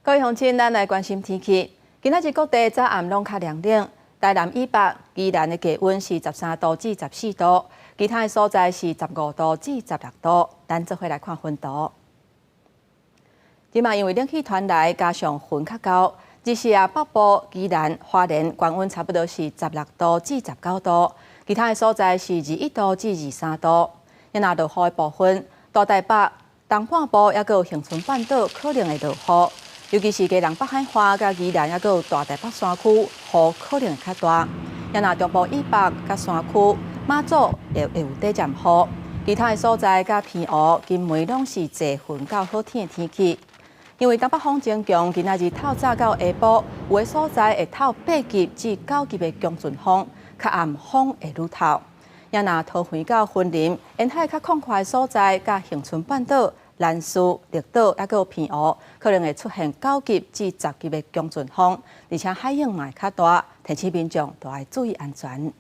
各位鄉親，咱來關心天氣。今仔日各地早暗攏較涼冷，台南以北、宜蘭的低溫是13度至14度，其他的所在是15度至16度。咱做伙來看雲圖。這馬因為冷氣團來，加上雲較厚，日時啊北部、宜蘭、花蓮高溫差不多是16度至19度，其他的所在是21度至23度。若落雨的部分，大台北、東半部抑閣有恆春半島可能會落雨。尤其是基隆北海岸佮宜蘭，抑閣有大台北山區，雨可能會較大。若中部以北佮山區，馬祖會有短暫雨，其他的所在佮澎湖、金門攏是濟雲到好天的天氣。因為東北風增強，今仔日透早到下晡，有的所在會透8級至9級的強陣風，較暗風會愈透。若桃園到雲林沿海較廣闊的所在，佮恆春半島、蘭嶼、綠島，抑閣有澎湖，可能會出現9級至10級的強陣風，而且海湧嘛會較大，提醒民眾都愛注意安全。